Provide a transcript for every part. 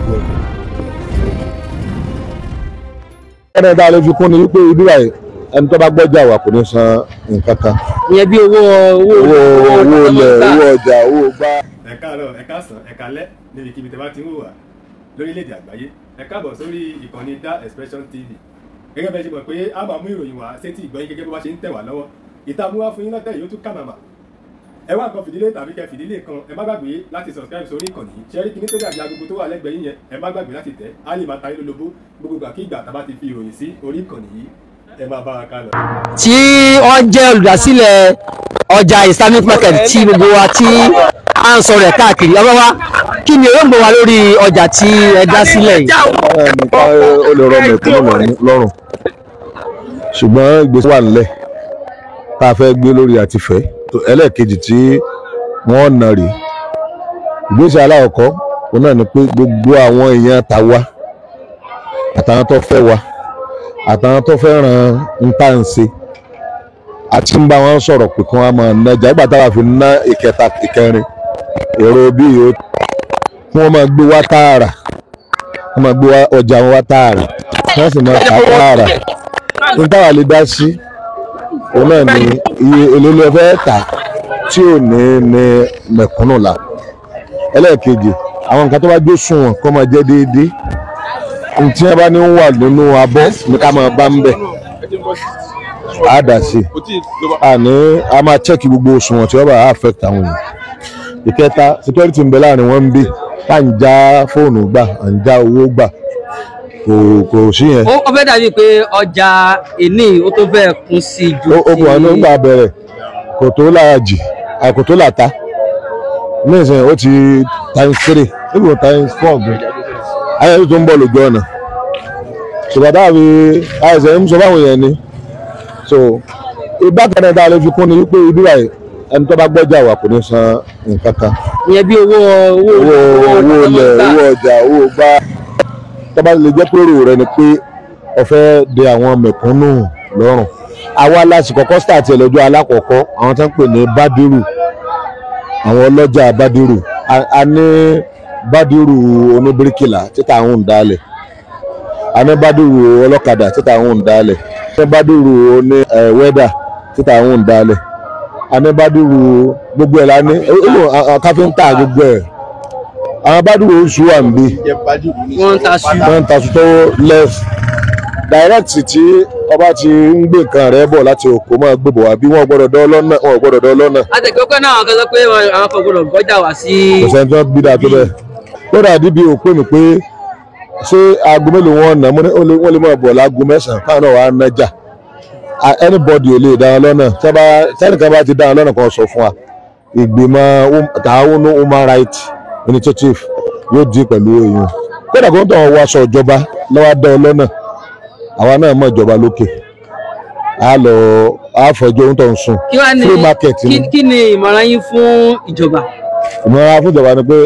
Welcome. Ẹni tá a lè fi kún ni wípé ibi báyìí, ẹni tó bá gbọ́jà wà kò ní san nǹkan kan. Ìyẹn bí owó owó owó ilẹ̀, owó ọjà, owó gbá. Ẹ káàárọ̀, ẹ káàsán, ẹ káalẹ́ níbikíbi tẹ́ bá ti ń wò wá lórílẹ̀‐èdè àgbáyé. Ẹ káàbọ̀ sórí ìkànnì Da Expression TV. Gẹ́gẹ́ bẹ́ẹ̀ ṣe mọ̀ pé a máa mú ìròyìn wá sétí ìgbọ́yín gẹ́gẹ́ bó bá ṣe ń tẹ̀ wá lọ́wọ́. Ìta mú wá fún yín lọ́tẹ̀ yìí ó tún kà màmá. Ẹ wá nǹkan fìdílé tàbí kẹ fìdílé kan. Ẹ má gbàgbé láti subscribe sórí ìkànnì yìí. Ṣẹ́rí kíní tó dàbí agogo tó wà lẹ́gbẹ̀ẹ́ yín yẹn, ẹ má gbàgbé láti tẹ̀ á lè máa ta yín lólobó gbogbo ìgbà kí ìgbà tá a bá ti fi ìròyìn sí orí ìkànnì yìí. Ẹ máa bá wa ká lọ. Tí wọ́n jẹ́ olùdásílẹ̀ ọjà Islamic market tí gbogbo wa tí à ń sọ rẹ̀ káàkiri. Ọba wa, kí ni èròǹgbà wa lórí ọjà tí ẹ dá sílẹ̀ yìí? Ẹnìkan ó lè rọ mẹ̀kúnnù lọ́rùn, ṣùgbọ́n ìgbésẹ̀ wà nílẹ̀ tá a fẹ́ gbé lórí àtìfẹ́. Ẹlẹ́ẹ̀kejì tí wọ́n nà rèé, ìgbésẹ̀ alákọ̀ọ́kọ́ òun náà ni pé gbogbo àwọn èèyàn ta wa, àtàwọn tó fẹ́ wa, àtàwọn tó fẹ́ràn ń tà ń ṣe, àti ń bá wọn sọ̀rọ̀ pé kí wọ́n máa nájà. Nígbà táwa fi ná ìkẹta, ìkẹrin èrò bíi o, kí wọ́n máa gbé wá tààrà, wọ́n máa gbé ọjà wọn wá tààrà, kí wọ́n sì máa tà tààrà. Ní táwa lè dá sí òun náà ni iye èlò ló fẹ́ tà tí ò ní ní mẹ̀kúnnù la. Ẹlẹ́ẹ̀kejì, àwọn nǹkan tó bá jó sunwọ̀n kó máa jẹ́ déédéé. Ntí wọ́n bá ní wà nínú abọ́ ní ká máa bá ń bẹ̀ á dà sí àní, a máa check gbogbo òṣùwọ̀n tí wọ́n bá affect àwọn èèyàn. Ìkẹta, security ń bẹ láàrin wọn ń bí tá à ń já fóònù gbà, à ń já owó gbà, kò sí yẹn. Ó fẹ́ dàbí pé ọjà ìní ó tó fẹ́ kún sí ju Ó kò wá nígbà bẹ̀rẹ̀, kò tó láàjì, kò tó làtà. Nísìnyí ó ti times three, níbi times four gan. Ayé tó ń bọ̀ lójú ọ̀nà, ṣùgbọ́n táàbí àìsàn ń sọ fáwọn èèyàn ni. So ìbákan náà tá a lè fi kún ni wípé ibi báyìí, ẹni tó bá gbọ́jà wà kò ní san nǹkan kan. Ìyẹn bí owó owó owó ilẹ̀, owó ọjà, owó gbá. Tó bá lè jẹ́ pé èrò rẹ ni pé ó fẹ́ de àwọn mẹ̀kúnnù lọ́rùn, àwa láti kọ́kọ́ start ẹ̀ lọ́jọ́ alákọ̀ọ́kọ́. Àwọn tó ń pè ní bádìrù, àwọn ọlọ́jà bádìrù, a ní bádìrù oníbíríkìlà títà àwọn òǹdálẹ̀, a ní bádìrù ọlọ́kadà títà àwọn òǹdálẹ̀, a ní bádìrù oní wẹ́dà títà àwọn òǹdálẹ̀, a ní bádìrù gbogbo ẹ̀ la ní káfíńtà gbogbo ẹ̀. Àwọn bádìrù oṣù wà ń bí. Wọ́n ń ta ṣu. Wọ́n ń ta ṣu tó less direct. Tí ọba ti ń gbé nǹkan rẹ̀ bọ̀ láti oko, máa gbé bọ̀ wá bí, wọ́n gbọ́dọ̀ dán lọ́nà, wọ́n gbọ́dọ̀ dán lọ́nà. Àtẹ̀gbẹ́pẹ́ náà, àwọn kan sọ pé àwọn kan gbọ́dọ̀ gbọ́jà wá sí. Kò sẹ́ni tó bí dáa tó bẹ́ẹ̀. Lọ́dà díbi ò pè mí pé ṣé aago mélòó wọn nà. Wọ́n lè máa bọ̀ láago 9 káwọn náà wàá nájà. Anybody ò lè dá wọn lọ́nà. Tẹ́nìkan bá ti dá wọn lọ́nà kan, sọ fún wa. Ìgbìmọ̀ Tààwọnú Human Rights Initiative yóò di pẹ̀lú èèyàn. Kódà kó ń tọ̀ wọ aṣọ ìjọba lọ́wọ́ dá ọ lọ́nà, àwa náà mọ̀ ìjọba lókè, a lọ a fọjọ́ ohun tó ń sùn. Free market ni. Kí ni ìmọ̀ràn yín fún ìjọba? Ìmọ̀ràn fún ìjọba ni pé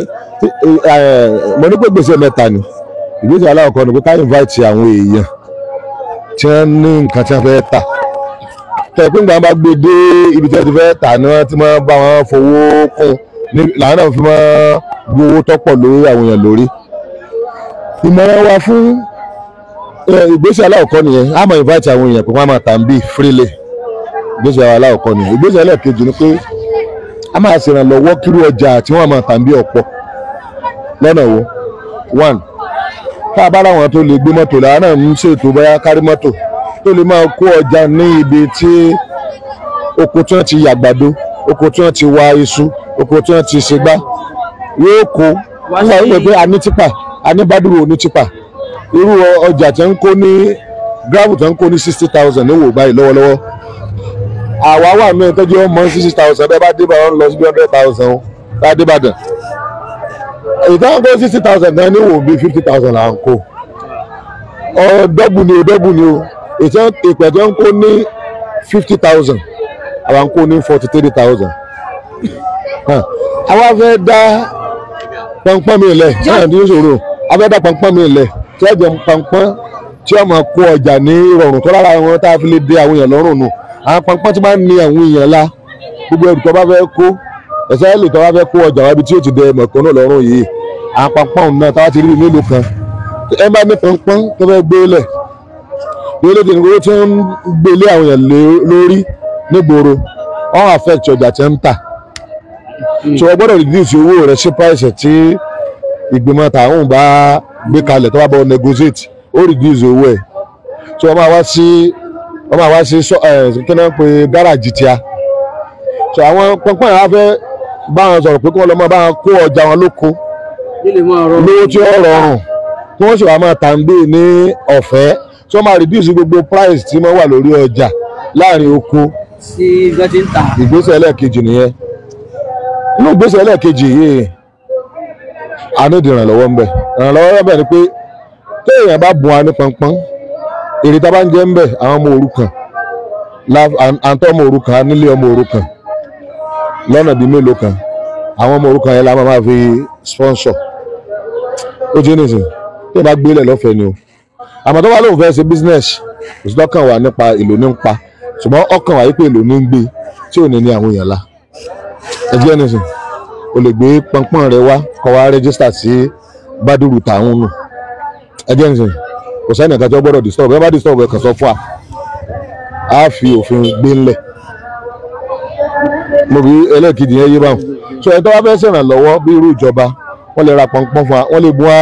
mo ní pé gbèsè mẹ́ta ni. Ìgbésẹ̀ aláwọ̀kọ́ ni pé ká invite àwọn èèyàn tí wọ́n ní nǹkan tí wọ́n fẹ́ tà, tẹ̀ pé nígbà bá gbé dé ibi tí wọ́n ti fẹ́ tà ni wọ́n ti máa bá wọn fowó kún, làwọn náà fi máa gbé owó tọ́pọ̀ lórí àwọn èèyàn lórí. Ìmọ̀ràn wa fún ìgbésẹ̀ aláwọ̀kọ́ nìyẹn. A máa invite àwọn èèyàn pé wọ́n á máa tà ń bí freely. Ìgbésẹ̀ aláwọ̀kọ́ nìyẹn. Ìgbésẹ̀ ẹlẹ́ẹ̀kejì ni pé a máa ṣèrànlọ́wọ́ kírú ọjà tí wọ́n máa tà ń bí ọ̀pọ̀ lọ́nà wo. One, tá a bá láwọn tó lè gbé mọ́tò, làwọn náà ń ṣètò bóyá kárí mọ́tò tó lè máa kó ọjà ní ibi tí oko tí wọ́n ti yàgbàdo, oko tí wọ́n ti wa iṣu, oko tí wọ́n ti ṣègbà yóò kó. Nígbà wípé pé a ní tipa, a ní bádùrò ní tipa, irú ọjà tí ń kó ní gravel tí ń kó ní 60,000 ní wò báyìí lọ́wọ́lọ́wọ́. Àwa wà ní ẹ̀tọ́jú ọmọ 60,000. Bẹ́ẹ̀ bá dé bá wọn lọ sí bí 100,000 bá dé Ìbàdàn. Ìtàn kó 60,000 náà ní wò bí 50,000 là ń kó. Ọ double ni o, double ni o. Ìtàn ìpẹ̀ tó ń kó ní 50,000, àwa ń kó ní 43,000. Àwa fẹ́ dá pọnpọ́n mi lẹ̀ náà ní ìṣòro. A fẹ́ dá pọnpọ́n mi lẹ̀ tí ó jẹ́ pọnpọ́n tí ó máa kó ọjà ní ìrọ̀rùn tó lára wọn tá a fi lè dé àwọn èèyàn lọ́rùn nù. Àwọn pọnpọ́n tí máa ń ní àwọn èèyàn la, gbogbo ẹrù tó bá fẹ́ kó, ẹ̀sẹ̀ lè tó bá fẹ́ kó ọjà wábi tí ó ti dẹ mọ̀kànnà lọ́rùn yìí, Àwọn pọnpọ́n náà táwa ti rí mélòó kan ẹ bá ní pọnpọ́n tó fẹ́ gbé lẹ̀ lórílẹ̀-èdè ní owó tí ń gbélé àwọn èèyàn lórí nígboro wọ́n affect ọjà tí ń tà. So o gbọ́dọ̀ reduce owó rẹ̀ sí price tí ìgbìmọ̀ tàwọn bá gbé kalẹ̀ tó bá bọ̀ negotiate, ó reduce owó ẹ̀. So wọ́n máa wá sí kí náà pé gáràjì tíá. So àwọn pọnpọ́n yẹn á fẹ́ bá wọn sọ̀rọ̀ pé kí wọ́n lọ máa bá wọn kó ọjà wọn lóko lówó tí ó rọrùn, kí wọ́n sì wá máa tà ń gbé ní ọ̀fẹ́. So wọ́n máa reduce gbogbo price tí wọ́n wà lórí ọjà láàrin oko sí ìgbà tí ń tà. Ìgbésẹ̀ ẹlẹ́ẹ̀kejì nìyẹn. Inú ìgbésẹ̀ ẹlẹ́ẹ̀kejì yìí a ní ìrànlọ́wọ́ ń bẹ. Ìrànlọ́wọ́ ń bẹ ni pé téèyàn bá bùn wa ní pọnpọ́n, èrè tá a bá ń jẹ ń bẹ, àwọn ọmọ òrukàn àǹtọ́ ọmọ òrukàn á nílé ọmọ òrukàn lọ́nà bíi mélòó kan, àwọn ọmọ òrukàn yẹn la máa fi sponsor. Ó ti nìsín tí ẹ bá gbélé lọ́fẹ̀ẹ́ ni o. Àmọ́ tó bá lóun fẹ́ ṣe business, kò sí lọ́kàn wà nípa èlò ní ń pa, ṣùgbọ́n ọkàn wà wípé èlò ní ń gbé tí ò ní ní àwọn èèyàn la. Ẹgbẹ́ nìsín o lè gbé pọnpọ́n rẹ wá kó wá rẹ́gísítà sí Bádùrù tàwọn nù. Ẹgbẹ́ nìsín kò sẹ́ni kan tí wọ́n gbọ́dọ̀ disturb. Ẹ bá disturb ẹ kàn sọ fún wa, á fi òfin gbé ńlẹ̀. Mo bí ẹlẹ́ẹ̀kejì yẹn yé báwọn. So ẹ tó bá fẹ́ ṣèrànlọ́wọ́ bí irú ìjọba, wọ́n lè ra pọnpọ́n fún wa, wọ́n lè bu wá,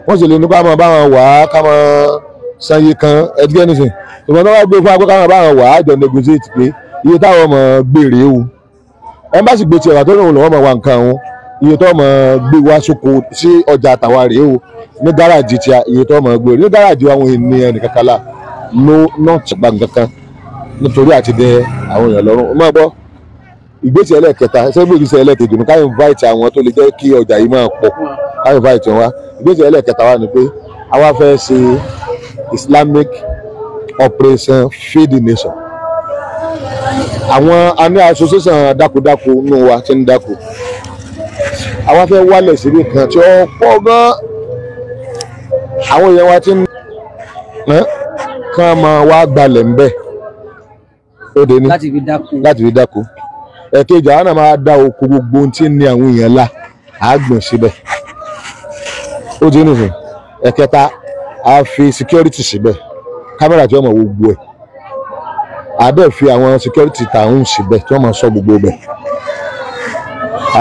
wọ́n sì lè ní ká máa bá wọn wà á, ká máa sanye kan. Ẹgbẹ́ nìsín ìwọ̀n tó bá gbé fún wa pé ká máa bá wọn wà á, jọ negotiate pé iye táwọn ọmọ gbèrè o. Ẹ bá sì gbé tiẹ̀ wá tó lóun lọ́wọ́ máa wá nǹkan òun, iye tó máa gbé wá sóko sí ọjà àtàwa rèé o ní gáràjì tí a, iye tó máa gbé ní gáràjì wa, àwọn ènìyàn nìkan kan là ló náà ti pa nǹkan kan nítorí àti dẹ àwọn èèyàn lọ́rùn. Máa gbọ́ ìgbésẹ̀ ẹlẹ́ẹ̀kẹta, ṣé ìgbésẹ̀ ẹlẹ́ẹ̀kejì ní ká invite àwọn tó lè jẹ́ kí ọjà yìí máa pọ̀, ká invite wọn wá. Ìgbésẹ̀ ẹlẹ́ẹ̀kẹta wá ni pé àwa fẹ́ ṣe Islamic Operation Feed the Nation. Àwọn a ní association dákúdákú nù wa tí ń dákú, àwa fẹ́ wálẹ̀ síbi kan tí ó pọ̀ gan. Àwọn èèyàn wa tí ń kàn máa wá gbalẹ̀ ń bẹ̀ ó dé ní láti fi dáko. Láti fi dáko. Ẹ̀kejì, àwọn náà máa dá oko gbogbo ohun tí ń ní àwọn èèyàn la àágbọ̀n síbẹ̀ ó ti nìsín. Ẹ̀kẹta, a fi security síbẹ̀, kámẹ́rà tí wọ́n mọ̀ gbogbo ẹ̀, àdẹ́ fi àwọn security tàún síbẹ̀ tí wọ́n mọ̀ sọ gbogbo bẹ̀.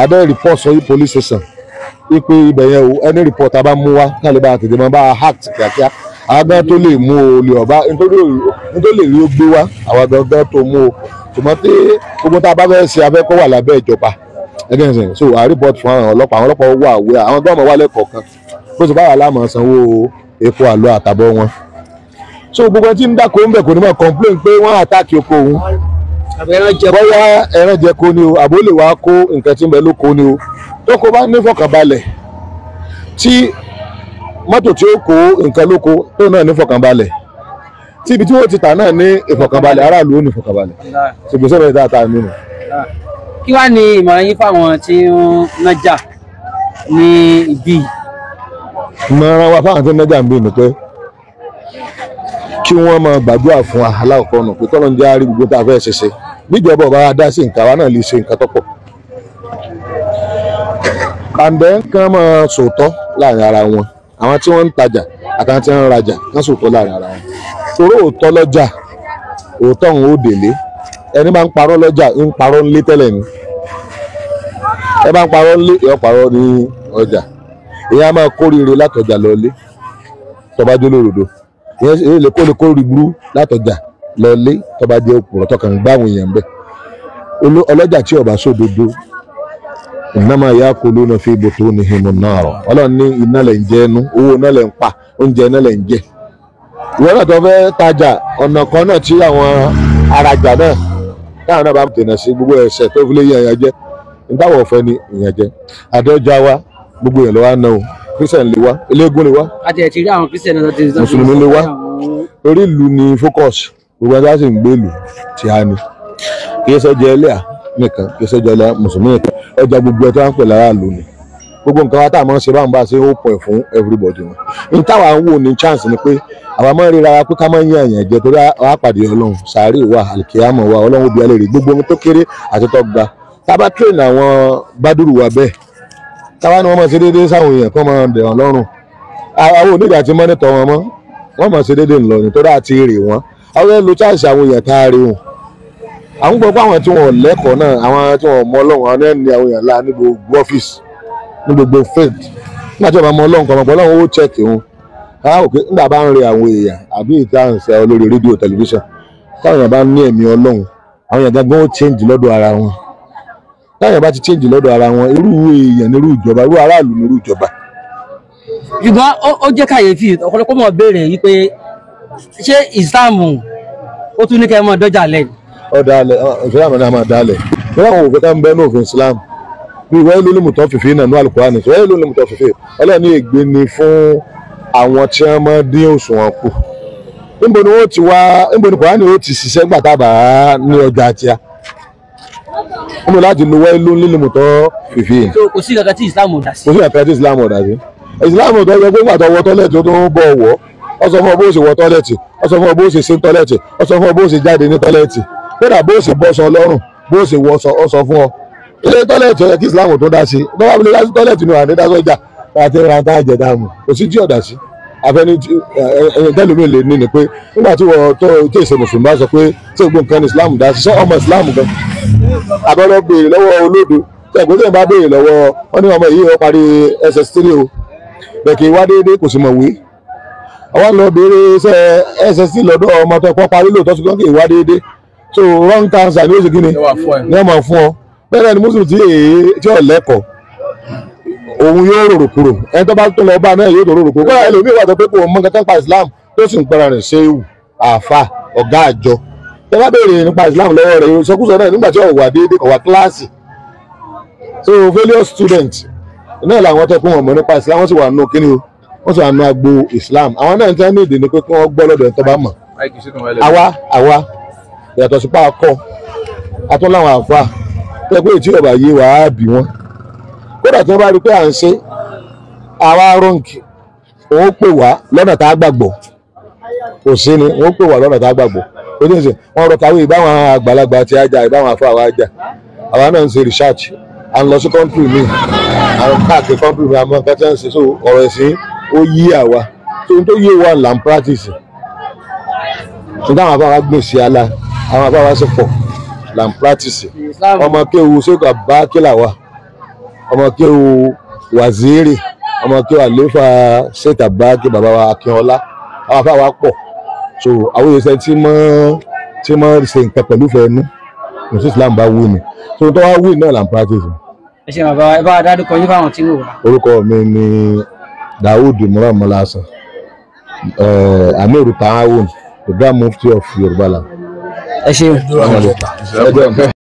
Àdẹ́ report sọ yí police station wípé ibẹ̀ yẹn o, any report a bá mú wá ká lè bá tètè máa bá a hack kíákíá. Àwọn gan tó lè mú o lè ọba nítorí lè rí ó gbé wá, àwọn gangan tó mú o. Ṣùgbọ́n tí gbogbo tá a bá fẹ́ ṣe abẹ́ kó wà lábẹ́ ìjọba ẹgbẹ́ ìsìn. So I report fún àwọn ọlọ́pàá, àwọn ọlọ́pàá wà wẹ́, àwọn gọ́ọ̀mọ̀ wà lẹ́kọ̀ọ̀kan bó ṣe bá wà láàmú sanwó epo àlọ́ àtàbọ̀ wọn. So gbogbo ẹni tí ń dáko ń bẹ̀ kò ní máa complain pé wọ́n attack oko òun, bóyá ẹran jẹ ko ni o, àbó lè wá kó nǹkan tí ń bẹ lóko ni o. Tó kó bá ní fọkànbalẹ̀, tí mọ́tò tí ó kó nǹkan lóko tó náà ní fọkànbalẹ̀, tí ibi tí wọ́n ti tà náà ní ìfọkànbalẹ̀, aráàlú ó ní ìfọkànbalẹ̀. Ṣègbèsè bẹ́ẹ̀ dáa nínú. Kí wàá ní ìmọ̀ràn yín fáwọn tí ń nájà ní ibi? Ìmọ̀ràn wa fáwọn tí ń nájà ń bí ni pé kí wọ́n máa gbàdúrà fún wa alákọ̀ọ́kọ́ nù pé kọ́lọ́n jẹ́ àárí gbogbo tá a fẹ́ ṣe ṣe. Níjọba ọba wa dá sí nǹkan, wa náà lè ṣe nǹkan tó pọ̀. Kàǹdẹ́ kí wọ́n máa sòótọ́ láàrin ara wọn, àwọn tí wọ́n ń tajà àtàwọn tí wọ́n ń rajà kí wọ́n sòótọ́ láàrin ara wọn. Torí òótọ́ lọ́jà, òótọ́ òun ó délé. Ẹni bá ń parọ́ lọ́jà ń parọ́ ńlé tẹ́lẹ̀ ni. Ẹ bá ń parọ́ ńlé, ìyẹn parọ́ ní ọjà. Ìyẹn á máa kórìíre látọjà lọlé tó bá jẹ́ olódodo. Ìyẹn lè kórìíre burú látọjà lọlé tó bá jẹ́ òpùrọ̀ tọkàn ń gbá àwọn èèyàn bẹ́ẹ̀. Ọlọ́jà tí ó bá sódodo, innama yakuluna fi butunihim an-nar. Ọlọ́run ní iná lẹ̀ ń jẹ ẹnu, owó iná lẹ̀ ń pa, oúnjẹ iná lẹ̀ ń jẹ. Ìwọ náà tó fẹ́ tajà, ọ̀nà kan náà tí àwọn arajà náà táwọn náà bá dènà sí gbogbo ẹ̀ṣẹ̀ tó fi lè yẹ ẹ̀yàn jẹ. Nígbàwọ̀ ọ̀fẹ́ ni ìyàn jẹ. Àdọ́jà wa gbogbo èèyàn ló wá ná o. Christian lè wá, eléégún lè wá, àti ẹ̀ ti rí àwọn Christian náà ti Mùsùlùmí lè wá. Torí ìlú ni focus, gbogbo ẹni tó sì ń gbé ìlú tí a ní. Kì í ṣọjọ́ ẹlẹ́à nìkan, kì í ṣọjọ́ ẹlẹ́à mùsùlùmí nìkan, ọjà gbogbo ẹ tó wá ń pè lára ìlú ni. Gbogbo nǹkan wa tá a máa ń ṣe báwọn bá ṣe ó pọ̀ fún everybody wọn. Ní táwa ń wò ní chance ni pé àwa máa ń ríra wa pé ká máa ń yàn yàn jẹ torí àwa pàdé Ọlọ́run, sàárè wa, àlìkíyàmọ̀ wa, Ọlọ́run òbí alẹ́ rè gbogbo ohun tó kéré àti tó ga. Tá a bá train àwọn Bádùrù wa bẹ́ẹ̀, Táwa ni wọ́n máa ṣe déédéé sáwọn èèyàn kọ́ máa dẹ̀ wọ́n lọ́rùn. Àwọn onígbà tí mọ́nítọ̀ wọn mọ́, wọ́n máa ṣe déédéé ńlọ nítorí àti rè wọ́n. Àwọn ẹ̀ lo chance àwọn èèyàn tá a rí wọn. Àwọn gbọ́ pé àwọn tí wọn ò lẹ́kọ̀ọ́ náà, àwọn tí wọn ò mọ Ọlọ́run, àwọn náà ní àwọn èèyàn lá ní gbogbo ọ́fíìsì, ní gbogbo field. Nígbà tí wọ́n bá mọ Ọlọ́run kan, mọ̀ pé Ọlọ́run ó check wọn. Àwọn òkè nígbà bá ń re àwọn èèyàn àbí ìta ń sẹ olórí rédíò tẹlifíṣàn, táwọn èèyàn bá ní ẹ̀mí Ọlọ́run, àwọn èèyàn gangan ó change lọ́dọ̀ ara wọn. Táwọn èèyàn bá ti change lọ́dọ̀ ara wọn, irú èèyàn nírú ìjọba, irú aráàlú nírú ìjọba. Ṣùgbọ́n ó jẹ́ kàyéfì, ọ̀pọ̀lọpọ̀ mọ̀ béèrè wípé ṣé Islam ó tún ní kẹ́ ẹ mọ̀ dọ́jà lẹ́nu? Ọ̀dàlẹ̀ Islam náà máa dálẹ̀. Wọ́n àwọn òfin tá ń bẹ ní òfin Islam. Bí wọ́n ló lè mú tán fìfì náà ní Al-Qur'an, wọ́n ló lè mú tán fìfì. Ọlọ́run ní ègbé ni fún àwọn tí wọ́n máa dín òṣùwọ̀n kù. Níbo ni wọ́n ti wá, níbo ni Kùránì ó ti ṣiṣẹ́ gbà tábà ní ọjà àti a? Níbo láti lo wọ́n ló lè mú tán fìfì? So kò sí kankan tí Islam ò dá sí. Kò sí kankan tí Islam ò dá sí. Islam tó yẹ pé gbà tó wọ tọ́lẹ̀tì ó tó ń bọ̀ wọ́. Ó sọ fún ọ bó ṣe wọ tọ́lẹ̀tì, ó sọ fún ọ bó ṣe ṣe ń tọ́lẹ̀tì, ó sọ fún ọ bó ṣe jáde ní tọ́lẹ̀tì. Kódà bó ṣe bọ́ṣọ lọ́rùn, bó ṣe wọṣọ, ó sọ fún ọ. Ilé tọ́lẹ̀tì ó yẹ kí Islam tó dá sí. Bọ́lá bí lè dá sí tọ́lẹ̀tì ni wà ní dásọ́jà àti ra tá a jẹ dáàmú. Kò sí tí ọ̀dà sí. Àfẹni tẹ́lómi lè ní ni pé nígbà tí wọ́n tó tí èsè mùsùlùmí bá sọ pé tí gbogbo nǹkan ní Islam dá sí, sọ ọmọ Islam gan. Àbọ̀lọ́ béèrè lọ́wọ́ olódo. Tí ẹ̀gbọ́n tẹ̀ bá béèrè lọ́wọ́ wọn ní ọmọ yìí ó parí SS3 o. Bẹ́ẹ̀ kì í wá déédéé kò sì mọ̀ wí. Àwọn lọ béèrè iṣẹ́ SS3 lọ́dọ̀ ọmọ tó kọ́ parí lóòótọ́ ṣùgbọ́n kì í wá déédéé. So wrong answer ni ó ṣe kí ni ní ọmọ fún ọ. Bẹ́ẹ̀ ni Muslim tí èé tí ò lẹ́kọ̀ọ́ òun yóò rorò kúrò, ẹni tó bá tó lọ bá náà yóò tó rorò kúrò. Kódà ẹlòmíì wà tó pé kò mọ kankan pa Islam tó sì ń pera rẹ̀ ṣéwù àáfà ọ̀gá àjọ. Tẹ bá béèrè nípa Islam lọ́wọ́ rẹ̀ ìsọkúsọ náà nígbà tí ò wà déédéé kò wà kíláàsì. So failure student náà làwọn tó kún wọn mọ̀ nípa Islam, wọ́n sì wà nù kíni o, wọ́n sì wà nù agbo Islam. Àwọn náà ń tẹ́ ní èdè ni pé kí wọ́n gbọ́ lọ́dọ̀ ẹni tó bá mọ̀. Àwa yàtọ̀ sí pa akọ atún láwọn àfa tó pé tí ọba yé wàá bí wọn. Kódà tí wọ́n bá rí pé à ń ṣe àwa rọ́ǹkì, òun pè wá lọ́nà tá a gbàgbọ́. Kò sí ni òun pè wá lọ́nà tá a gbàgbọ́. Ó ní sè wọ́n rọ kàwé ìbáwọn àgbàlagbà tí a jà, ìbáwọn àfa àwa jà. Àwa náà ń ṣe research, à ń lọ sí country mi, à ń káàkiri country mi, àmọ́ nǹkan tí wọ́n ń ṣe. So ọ̀rọ̀ ẹ̀sìn ó yí àwa. So ohun tó yé wa là ń practice. Nígbà àwọn àfa wa gbìn sí ala, àwọn àfa wa sì pọ̀ là ń practice. Ọmọ kéwu sókà bá kílà wa, ọmọ kéwu waziri, ọmọ kéwu àléfà sèkà bá kí bàbá wa Akínọlá, àwọn àfa wa pọ̀. So àwọn èèyàn tí mọ́ ṣe nǹkan pẹ̀lú fẹ́ẹ́nu, kò sí Islam bá wù mí. So tó wá wù náà là ń practice. Ẹ ṣe bàbá wa, ẹ bá wa dárúkọ yín fáwọn tí ń wò wá. Orúkọ mi ni Daoud Muhammad Hasan, Amiru Ta'awun, the Grand Mufti of Yorùbá land. Ẹ ṣeun.